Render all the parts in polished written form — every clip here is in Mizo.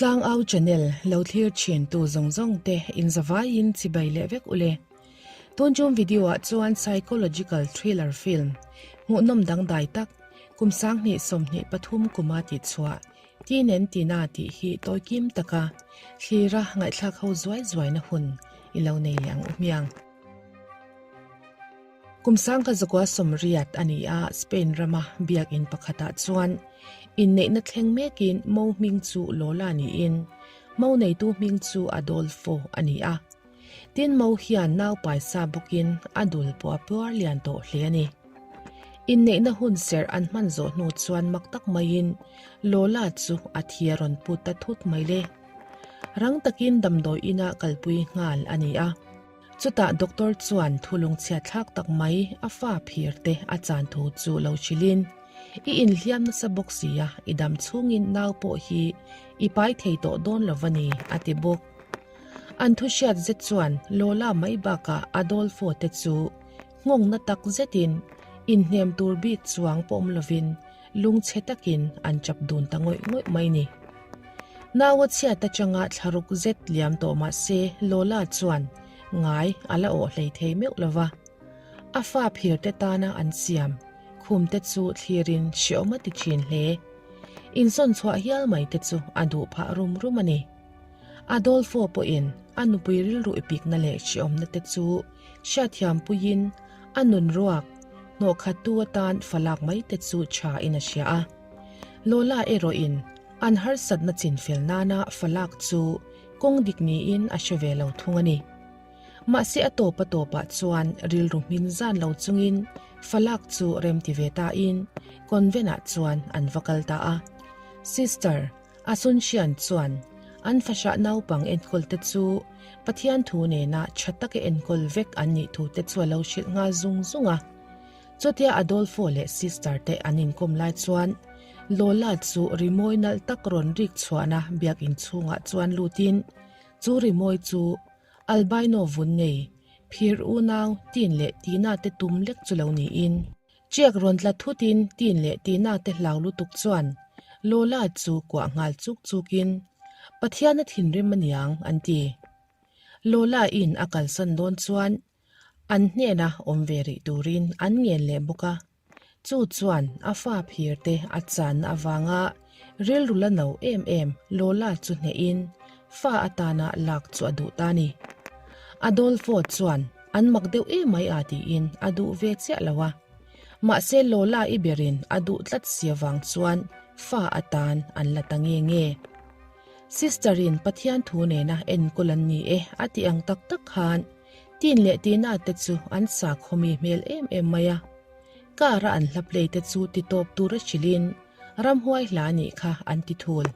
Tlangau channel lo thlir thin tu zawng zawng te in zavaiin chibai leh vek ule. Tun tum video ah chuan psychological thriller film hmuhnawm dangdai tak kum 2023 kuma tihchhuah Tinen Tina tih hi tawikim taka thlira ngaihthlak ho zuai zuaina hun i lo nei leh ang u hmiang. Kum 1980 a ni a, Spain rama biakin pakhatah chuan inneihna thleng mekin Mo hming chu Lola niin Mo neitu hming chu Adolfo a ni a. Tin Mo hian nau paisa bawkin a dul pawh a puar lian tawh hle a ni. Inneihna hun serh an hman zawh hnu chuan mak tak maiin Lola chu a thi a rawn put ta thut mai le. Rang takin damdawi inah kalpui nghal a ni a. Chutah doctor chuan thulung chhiat thlak tak mai a fa phir te a chan thu chu lo hrilhin, I inhliam nasa bawk si a, i dam chhungin nau pawh hi i pai thei tawh dawn lo va ni, a ti bawk. An thu hriat zet chuan Lola mai bakah Adolfo te chu nghawngna tak zetin inhnem tur bik chuang pawm lovin lungchhe takin an chap dun ta ngawih ngawih mai ni. Nau a chhiat atanga thlaruk zet liam tawh mah se Lola chuan ngai a la awh hlei thei meuh lo va. A fa phir te tana an siam khum te chu thlirin hreawm a ti thin hle. Insawn chhuah hial mai te chu a duh phah rum rum a ni. Adolfo pawhin a nupui rilru ipikna leh hreawmna te chu hriatthiam puiin a nun ruak hnawhkhattu atan falak mai te chu tha in a hria a. Lola erawhin an harsatna chinfel nana falak chu kawng dik niin a hre ve lo thung a ni. Mahse a tawp a tawpah chuan rilru hmin zan lo chungin falak chu remti ve tain convent-ah chuan an va kal ta a. Sister Asuncion chuan an fahrah naupang enkawl te chu Pathian thu nena tha taka enkawl vek an nih thu te chu a lo hrilh nghal zung zung a. Chutia Adolfo leh sister te an inkawm lai chuan Lola chu rimawi nalh tak rawn rik chhuahna biakin chhungah chuan lutin chu rimawi chu Albino vun nei phir unau Tin leh Tina te tum lek chu lo niin Chiak rawn tla thutin Tin leh Tina te hlau lutuk chuan Lola chu kuah nghal chuk chukin Pathian a thinrim aniang an ti. Lola in a kalsan dawn chuan an hnena awm ve rih turin an ngen leh bawk a. Chu chuan a fa phir te a channa avanga rilru la no em em Lola chu hnehin fa atana lak chu a duh ta a ni. Adolfo chuan An mak deuh emai a tiin a duh ve chiah lo a. Mahse Lola i berin a duh tlat si avang chuan fa atan an la ta nge nge. Sister in Pathian thu nena enkawl an ni e a tih ang tak tak khan Tin leh Tina te chu an sakhawmi hmel em em mai a. Car a an hla play te chu ti tawp tur a hrilhin ramhuai hla nih kha an ti thul.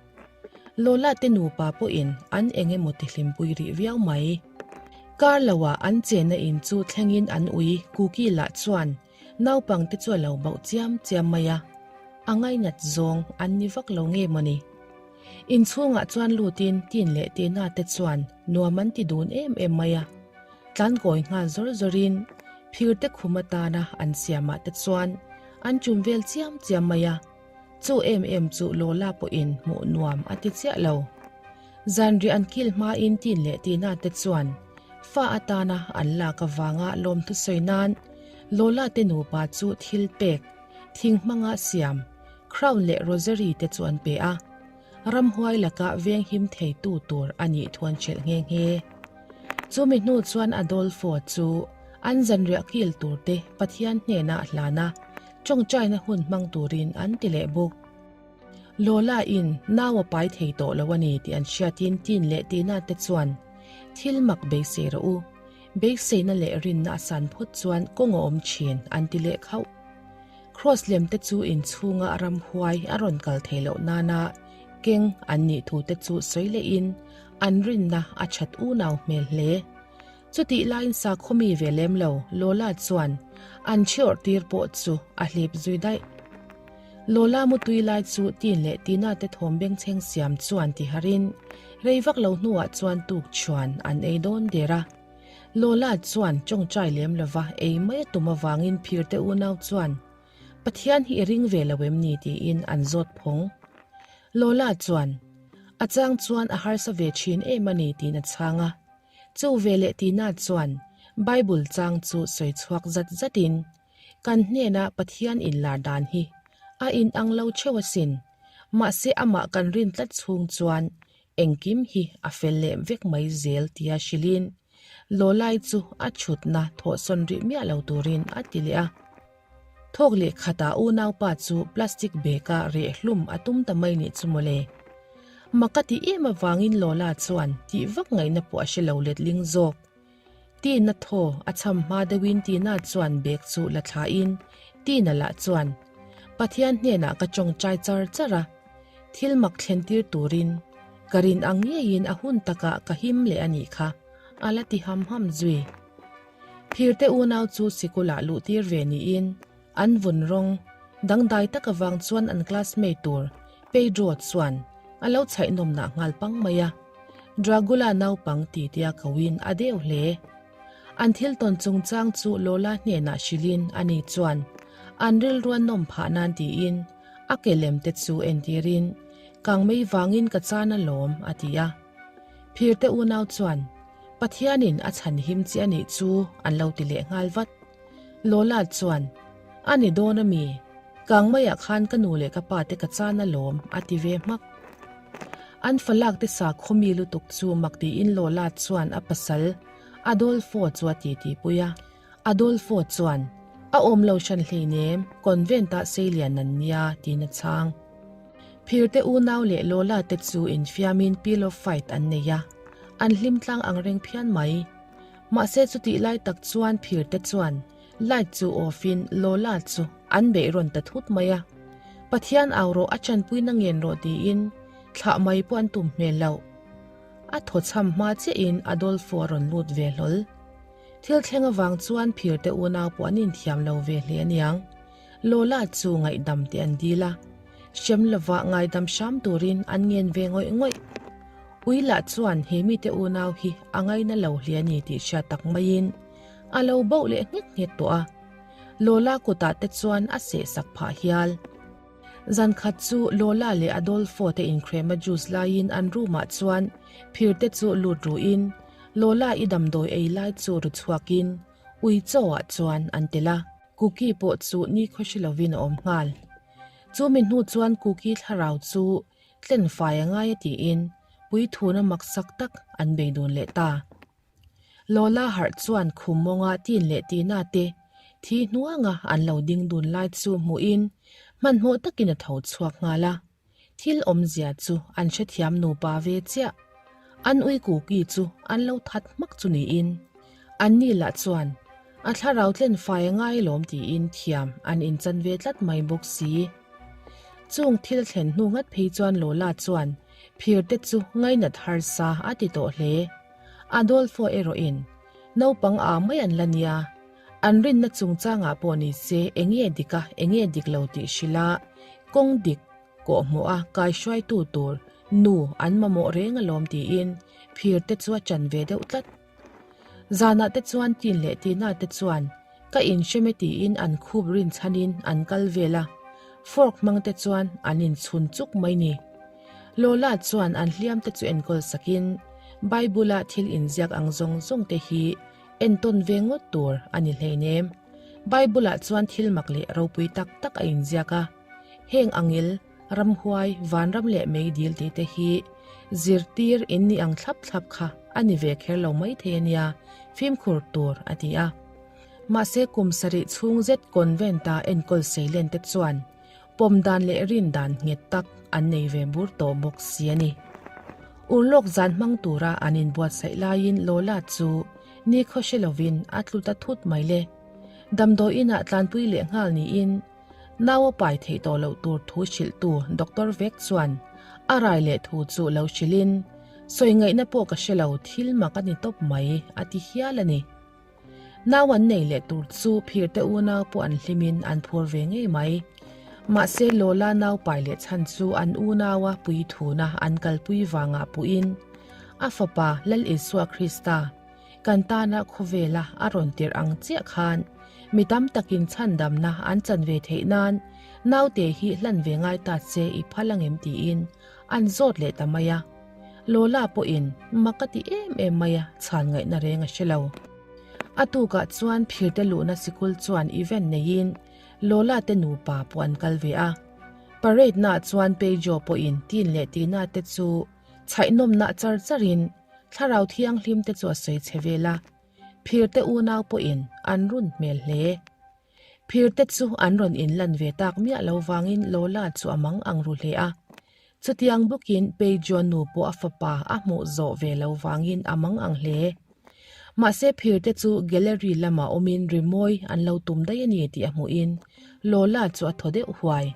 Lola te nupa pawhin an eng emaw ti hlimpui rih viau mai. Kar loah an chenna in chu thlengin an ui Cookie lah chuan naupang te chu a lo bauh chiam chiam mai a, a ngainat zawng an ni vak lo nge mawni. Inchhungah chuan lutin Tin leh Tina te chuan nuam an ti dun em em mai a, tlankawi nghal zawr zawrin phir te khum atana an siamah te chuan an chum vel chiam chiam mai a. Chu em em chu Lola pawhin hmuh nuam a ti chiah lo. Zanriah an kil hmain Tin leh Tina te chuan fa atana an lak avanga lawmthu sawi nan Lola te nupa chu thil pek, thing hmanga siam, crown leh rosary te chu an pe a. Ramhuai laka venghim theitu tur a nih thu an hrilh nghe nghe. Chumi hnu chuan Adolfo chu an zanriah kil tur te Pathian hnenah a hlan a, tawngtaina hun hmang turin an ti leh bawk. Lola in nau a pai thei tawh lo a ni tih an hriatin Tin leh Tina te chuan thil mak beisei rawh u, beiseina leh rinna a san phawt chuan kawng a awm thin an ti leh khauh. Kraws lem te chu inchhunga ramhuai a rawn kal thei loh nana keng an nih thu te chu sawi lehin an rinna a that unau hmel hle. Chutih laiin sakhawmi ve lem lo Lola chuan an thiawrh tir pawh chu a hlip zui daih. Lola mutui lai chu Tin leh Tina te thawm bengchheng siam chuan ti harin rei vak lo hnuah chuan tuk chhuan an ei dawn der a. Lola chuan tawngtai lem lova ei mai a tum avangin phirte unau chuan Pathian hi i ring ve lo em ni tiin an zawt phawng. Lola chuan. A chang chuan a harsa ve thin em a ni tiin a chhang a. Chu veleh Tina chuan Bible chang chu sawi chhuak zat zatin, Kan hnena Pathian inlar dan hi a inang lo theuh asin, mahse amah kan rin tlat chhung chuan engkim hi a fel leh vek mai zel tia hrilhin Lawlai chu a chhutna thawhsawn rih miah lo turin a ti leh a. Thawk leh khatah unaupa chu plastic bag-a reh hlum a tum ta mai nih chu mawle. Mak a ti em avangin Lola chuan tih vak ngaihna pawh a hre lo letling zawk. Tina thaw a cham hma deuhin Tina chuan bag chu la thlain Tina lah chuan Pathian hnenah ka tawngtai char char a, thil mak thlen tir turin ka rin ang ngeiin a hun takah ka him leh a nih kha, a la ti ham ham zui. Phirte unau chu sikulah luh tir ve niin an vun rawng dangdai tak avang chuan an classmate tur Pedro chuan a lo chhaih nawmnah nghal pang mai a. Dragula naupang ti tia koin a deuh hle. An thil tawn chungchang chu Lola hnenah hrilhin ani chuan an rilruan nawm phah nan tiin a ke lem te chu entirin kangmei vangin ka chan alawm a ti a. Phirte unau chuan Pathianin a chhan him che a nih chu an lo ti leh nghal vat. Lola chuan, A ni dawn a mi? Kangmaiah khan ka nu leh ka pa te ka chan alawm, a ti ve hmak. An falak te sakhaw mi lutuk chu mak tiin Lola chuan a pasal Adolfo chu a titi pui a. Adolfo chuan, A awm lo hran hleinem, convent-ah seilian an nia, tiin a chhang. Phirte unau leh Lola te chu infiamin pillow fight an nei a, an hlim tlang ang reng phian mai. Mahse chutih lai tak chuan phirte chuan light chu off in Lola chu an beih rawn ta thut mai a. Pathian au rawh a chanpuina ngen rawh tiin thlah mai pawh an tum hmel loh. A thaw chham hma chiahin Adolfo a rawn lut ve hlawl. Thil thleng avang chuan phirte unau pawh an inthiam lo ve hle aniang. Lola chu ngaihdam teh an dil a, hrem lova ngaidam hram turin an ngen ve ngawih ngawih. Ui lah chuan he mite unau hi a ngaina lo hle a ni tih hriat tak maiin a lo bauh leh nghek nghek tawh a, Lola kutah te chuan a seh sak phah hial. Zan khat chu Lola leh Adolfo te inkhrema juice laiin an room ah chuan phir te chu lut ruhin Lola i damdawi ei lai chu ru chhuakin ui chaw ah chuan an tel a. Cookie pawh chu nikhaw hre lovin a awm nghal. Chu mi hnu chuan Cookie thlarau chu tlen fai a ngai a tiin puithuna maksak tak an bei dun leh ta. Lola harh chuan khum mawnga tin leh tina te thi hnuanga an lo ding dun lai chu hmuhin hmanhmawh takin a tho chhuak nghal a. Thil awmzia chu an hrethiam nupa ve chiah. An ui Cookie chu an lo that hmak chu niin anni lah chuan a thlarau tlen fai a ngai lawm tiin thiam an inchan ve tlat mai bawk si. Chung thil thlen hnu ngat phei chuan Lola chuan phir te chu ngainat harsa a ti tawh hle. Adolfo erawhin naupang aa mai an la nia. An rinna chungchangah pawh ni se enge dik a enge dik lo tih hrilh a, kawng dik kawhhmuh a kaihruaitu tur nu an mamawh reng alawm tiin phir te chu a chan ve deuh tlat. Zanah te chuan tin leh tina te chuan ka inhrem e tiin an khup rinchhanin an kal vel a, fork hmang te chuan an inchhun chuk mai ni. Lola chuan an hliam te chu enkawl sakin Bible-a thil inziak ang zawng zawng te hi Entawn ve ngawt tur a ni hleinem. Bible-ah chuan thil mak leh ropui tak tak a inziak a. Heng angil, ramhuai, vanram leh meidil tih te hi zirtir in ni ang thlap thlap kha a ni ve kher lo mai thei a nia, fimkhur tur a ti a. Mahse kum sarih chhung zet convent-a enkawl seilen te chuan Pawm dan leh rin dan nghet tak an nei ve bur tawh bawk si a ni. Urlawk zan hmang tura an inbuatsaih laiin Lola chu nikhaw hre lovin a tlu ta thut mai le. Damdawi inah tlanpui leh nghal niin nau a pai theih tawh loh tur thu hrilhtu Doctor vek chuan a rai leh thu chu lo hrilhin, Sawi ngaihna pawh ka hre lo, thil mak a ni tawp mai, a ti hial a ni. Nau an nei leh tur chu phirte unau pawh an hlimin an phur ve ngei mai. Mahse Lola nau pai leh chhan chu an unaua puithuna an kalpui vangah puhin a fapa Lal Isua Krista kan tana khawvela a rawn tirh ang chiah khan mi tam takin chhandamna an chan ve theih nan. Naute hi hlan ve ngai ta che i phal angem tiin an zawt leh ta mai a. Lola pawhin mak a ti em em mai a, chhan ngaihna reng a hre lo. A tukah chuan phirte luhna sikul chuan event neiin Lola te nupa pawh an kal ve a. Parade naah chuan Peijo pawhin Tin leh Tina te chu chhaihnawmna char charin thlarau thianghlim te chu a sawi chhe vel a. Phirte unau pawhin an run hmel hle. Phirte chu an rawn inlan ve tak miah lo vangin Lola chu a mang ang ru hle a. Chutiang bawkin Peijo nu pawh a fapa a hmuh zawh ve lo vangin a mang ang hle. Mahse phirte chu gallery lamah awmin rimawi an lo tum daih a ni tih a hmuhin Lola chu a thaw deuh huai.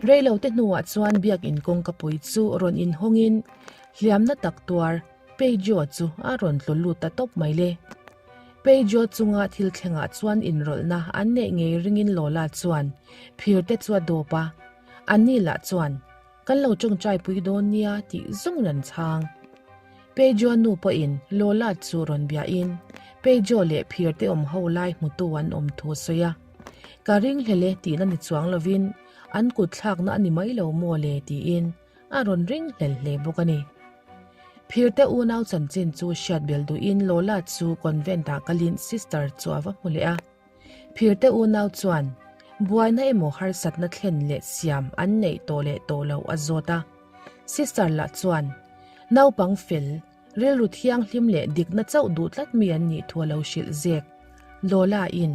Reilote hnuah chuan biakin kawngkapui chu rawn inhawngin hliamna tak tuar Peijo chu a rawn tlu lut ta tawp mai le. Peijo chunga thil thlengah chuan inrawlhna an neih ngei ringin Lola chuan phirte chu a dawp a, anni lah chuan Kan lo tawngtai pui dawn nia tih zawng an chhang. Peijo nu pawhin Lola chu rawn biahin Peijo leh phirte awm ho lai hmutu an awm thu a sawi a. Ka ring hlel e tihna ni chuang lovin an kut thlakna a ni mai lo maw le tiin a rawn ring hlel hle bawk a ni. Phirte unau chanchin chu hriat bel duhin Lola chu convent ah kalin sister chu a va hmu leh a. Phirte unau chuan buaina emaw harsatna thlen leh siam an neih tawh leh tawh loh a zawt a. Sister lah chuan naupang fel, rilru thianghlim leh dikna chauh duh tlat mi an nih thu a lo hrilh zek. Lola in,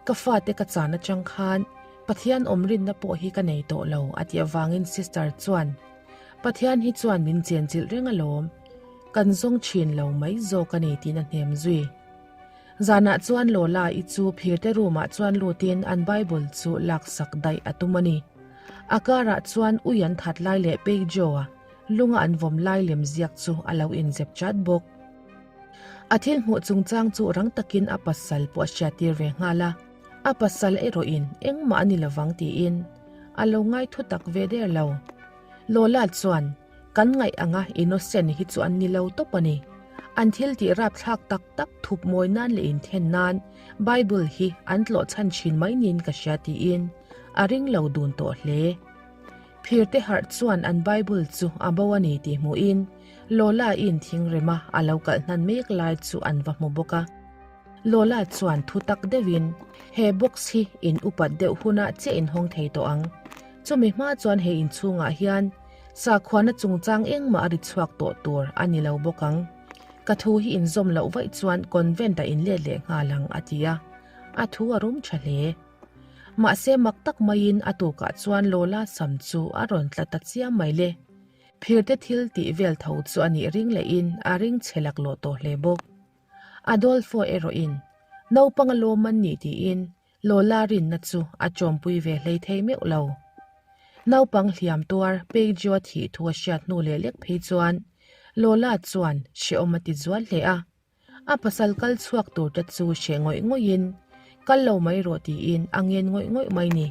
Ka fate ka chan atang khan Pathian awm rinna pawh hi ka nei tawh lo a tih avangin Sister chuan, Pathian hi chuan min chenchilh reng alawm, kan zawng thin lo mai zawk a ni tiin a hnem zui. Zanah chuan Lola i chu phirte room ah chuan lutin an Bible chu laksak daih a tum a ni. A karah chuan ui an that lai leh Peijo-a lunga an vawm lai lem ziak chu a lo inzep chat bawk. A thil hmuh chungchang chu rang takin a pasal pawh a hriattir ve nghal a, a pasal erawhin engmah a ni lovang tiin a lo ngai thu tak ve der lo. Lola chuan Kan ngaih anga innocent hi chu an ni lo tawp a ni. An thil tih rapthlak tak tak thup mawi nan leh inthen nan Bible hi an tlawh chhan thin mai niin ka hria tiin a ring lo dun tawh hle. Phirte harh chuan an Bible chu a bo a ni tih hmuhin Lola in thingrema a lo kalh hnan mek lai chu an va hmu bawk a. Lola chuan thu tak deuhin he box hi in upat deuh hunah chiah in hawng thei tawh ang. Chumi hma chuan he inchhungah hian Sakhuana chungchang engmah a ri chhuak tawh tur a ni lo bawk ang. Ka thu hi inzawm loh vaih chuan convent ah inlet leh nghal ang a ti a, a thu a rum tha hle. Mahse mak tak maiin a tukah chuan Lola sam chu a rawn tla ta chiam mai le. Phirte thil tih vel tho chu a nih ring lehin a ring chhe laklawh tawh hle bawk. Adolfo erawhin naupang a lawm an nih tiin Lola rinna chu a chawmpui ve hlei thei meuh lo. Naupang hliam tuar Peijua thih thu a hriat hnu leh lek phei chuan Lola chuan hrehawm a ti zual hle a. A pasal kal chhuak tur te chu hreh ngawih ngawihin kal lo mai rawh tiin a ngen ngawih ngawih mai ni.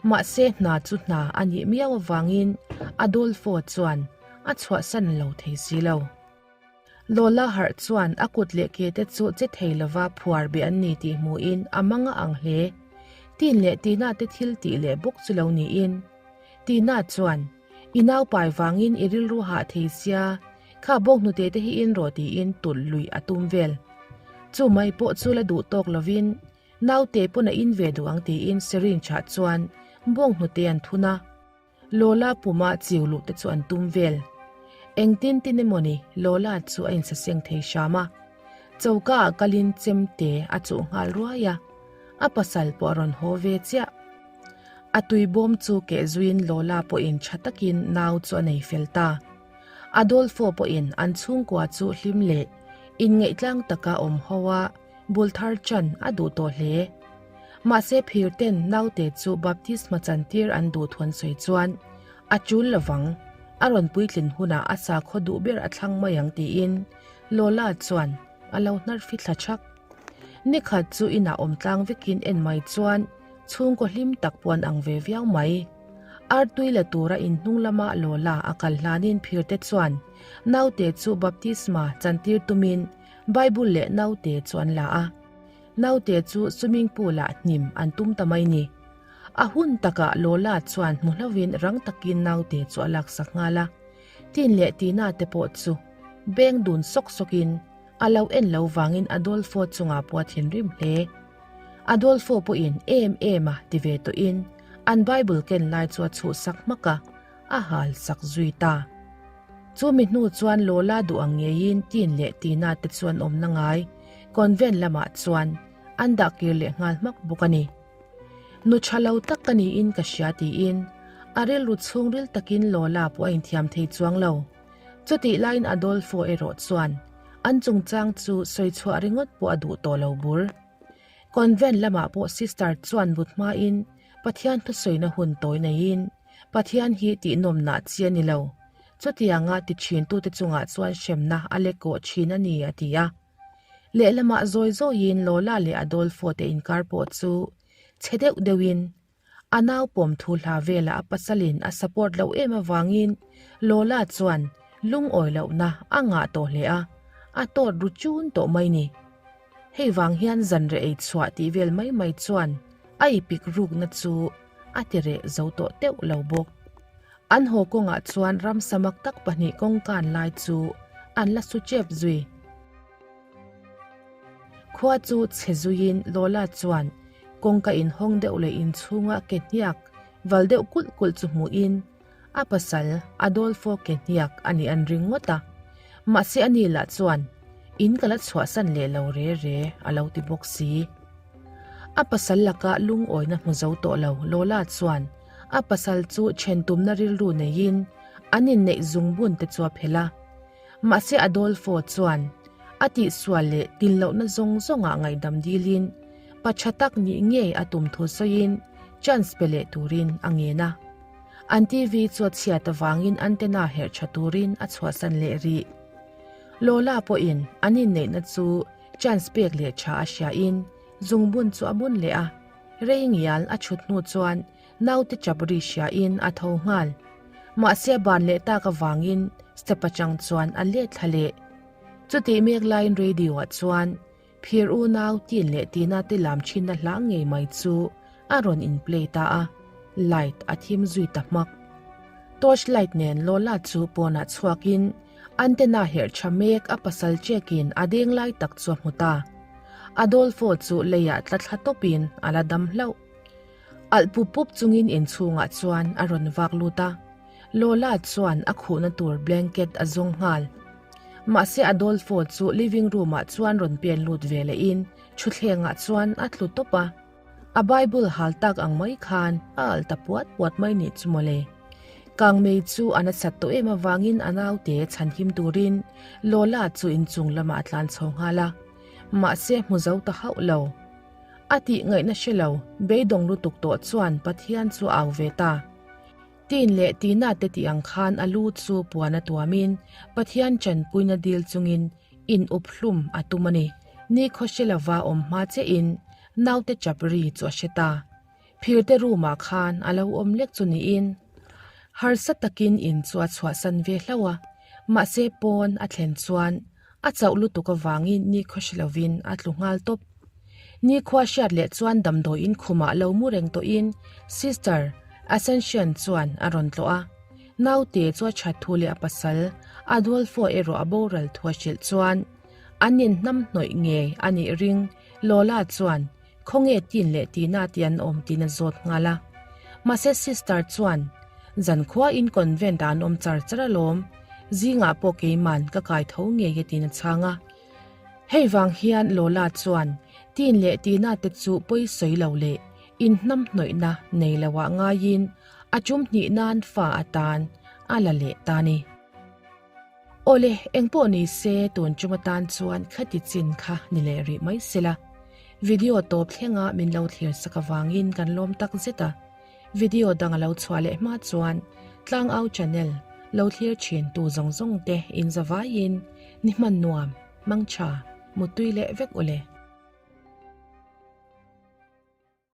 Mahse hna chu hna a nih miau avangin Adolfo chuan a chhuahsan lo thei si lo. Lola harh chuan a kut leh ke te chu che thei lova phuar beh an ni tih hmuhin a mang a ang hle. Tin leh Tina te thil tih leh bawk chu lo niin. Tina chuan, I nau pai vangin i rilru hah thei sia, kha bawk hnute te hi in rawh tiin tulh luih a tum vel. Chu mai pawh chu la duh tawk lovin, naute pawn a in ve duh ang tiin syringe ah chuan bawng hnute an thun a. Lola puma chiu luh te chu an tum vel. Engtin tin emaw ni Lola chu a insaseng thei hram a. Choka ah kalin chemte a chuh nghal ruai a, a pasal pawh a rawn haw ve chiah. A tui bawm chu keh zuiin Lola pawhin tha takin nau chu a nei fel ta. Adolfo pawhin an chhungkua chu hlim leh inngaihtlang taka awm ho a, Bul thar chan a duh tawh hle. Mahse phir ten naute chu baptisma chantir an duh thu an sawi chuan a chul lovang, a rawn puitlin hunah a sakhaw duh ber a thlang mai ang tiin Lola chuan a lo hnar fithla thak. Nikhat chu inah awm tlang vekin en mai chuan chhungkaw hlim tak pawh an ang ve viau mai. Artui la tura inhnung lama Lola a kal hlanin phirte chuan naute chu baptisma chantir tumin Bible leh naute chu an la a, naute chu swimming pool ah hnim an tum ta mai ni. A hun takah Lola chuan hmu hlovin rang takin naute chu a laksak nghal a. Tin leh Tina te pawh chu beng dun sawk sawkin a lo en lo vangin Adolfo chungah pawh a thinrim hle. Adolfo pawhin em em a ti ve tawhin an Bible ken lai chu a chhuhsak hmak a, a hal sak zui ta. Chu mi hnu chuan Lola duh ang ngeiin Tin leh Tina te chu an awmna ngai convent lamah chuan an dah kir leh nghal hmak bawk a ni. Nu tha lo tak ka niin ka hria tiin a rilru chhungril takin Lola pawh a inthiam thei chuang lo. Chutih laiin Adolfo erawh chuan an chungchang chu sawi chhuah ringawt pawh a duh tawh lo bur. Convent lamah pawh sister chuan but hmain Pathian thusawina hun tawi neiin Pathian hi tihnawmnah chi a ni lo. Chutianga ti thintute chungah chuan hremna a lekawh thin a ni a ti a. Lehlamah zawi zawiin Lola leh Adolfo te inkar pawh chu chhe deuh deuhin a nau pawm thu hla velah a pasalin a support loh em avangin Lola chuan lungawi lohna a ngah tawh hle a, a tawt ru chun tawh mai ni. Hei vang hian zanreh ei chhuah tih vel mai mai chuan a ipik rukna chu a ti reh zo tawh teuh lo bawk. An haw kawngah chuan ramsa mak tak pahnih kawngkan lai chu an la su chep zui. Khua chu chhe zuiin Lola chuan kawngka inhawng deuh leh inchhunga ke hniak val deuh kulh kulh chu hmuhin a pasal Adolfo ke hniak a nih an ring ngawt a. Mahse ani lah chuan in ka la chhuahsan leh lo re re a lo ti bawk si. A pasal laka lungawina hmu zo tawh lo Lola chuan A pasal chu then tumna rilru neiin an inneih zungbun te chu a phelh a. Mahse Adolfo chuan a tihsual leh tinlohna zawng zawngah ngaihdam dilin pa tha tak nih ngei a tum thu sawiin chance pe leh turin a ngen a. An TV chu a chhiat avangin antenna herh tha turin a chhuahsan leh rih. Lola pawhin an inneihna chu chance pek leh tha a hriain zungbun chu a bun leh a. Rei ngial a chhut hnu chuan naute chap ri hriain a tho nghal. Mahse a ban leh tak avangin step atang chuan a let thla leh. Chutih mek laiin radio ah chuan phir unau tin leh tina te lam thinna hla ngei mai chu a rawn in play ta a, light a thim zui ta hmak. Torch light nen Lola chu pawnah chhuakin antenna herh tha mek a pasal chekin a deng lai tak chu a hmu ta. Adolfo chu leiah tla thla tawpin a la dam hlauh. Alh pup pup chungin inchhungah chuan a rawn vak lut a, Lola chuan a khuhna tur blanket a zawng nghal. Mahse Adolfo chu living room-ah chuan rawn pen lut ve lehin thutthlengah chuan a tlu tawp a. A Bible hal tak ang mai khan a alh ta puat puat mai nih chu mawle. Kangmei chu a nasat tawh em avangin a naute chhanhim turin Lola chu inchung lamah a tlan chho nghal a. Mahse hmu zo ta hauh lo. A tih ngaihna hre lo, beidawng lutuk tawh chuan Pathian chu a au ve ta. Tin leh Tina te tih ang khan a lu chu puan a tuamin Pathian chanpuina dil chungin in up hlum a tum a ni. Ni khaw hre lova awm hma chiahin naute chap ri chu a hre ta. Phirte room ah khan a lo awm lek chu niin harsa takin in chu a chhuahsan ve hlauh a, mahse pawn a thlen chuan a chauh lutuk avangin nikhua hre lovin a tlu nghal tawp. Nikhua hriat leh chuan damdawiin khumah lo mu reng tawhin Sister Ascension chuan a rawn tlawh a, naute chu a that thu leh a pasal Adolfo erawh a boral thu a hrilh chuan an inhnamhnawih ngei a nih ring Lola chuan Khawnge tin leh tina tih an awm tiin a zawt nghal a. Mahse sister chuan, Zankhua in convent ah an awm char char alawm, zingah pawh keiman ka kai tho ngei e tiin a chhang a. Hei vang hian Lola chuan tin leh tina te chu pawi sawi lo leh inhnamhnawihna nei lo ah ngaiin a tum hnih nan fa atan a la leh ta ni. Awle, engpawh ni se tun tum atan chuan khati chin kha ni leh rih mai sela. Video tawp thlenga min lo thlir sak avangin kan lawm tak zet a. Video dang a lo chhuah leh hma chuan Tlangau channel lo thlir thin tu zawng zawng te in zavaiin ni hman nuam, mangtha, muttui leh vek ule.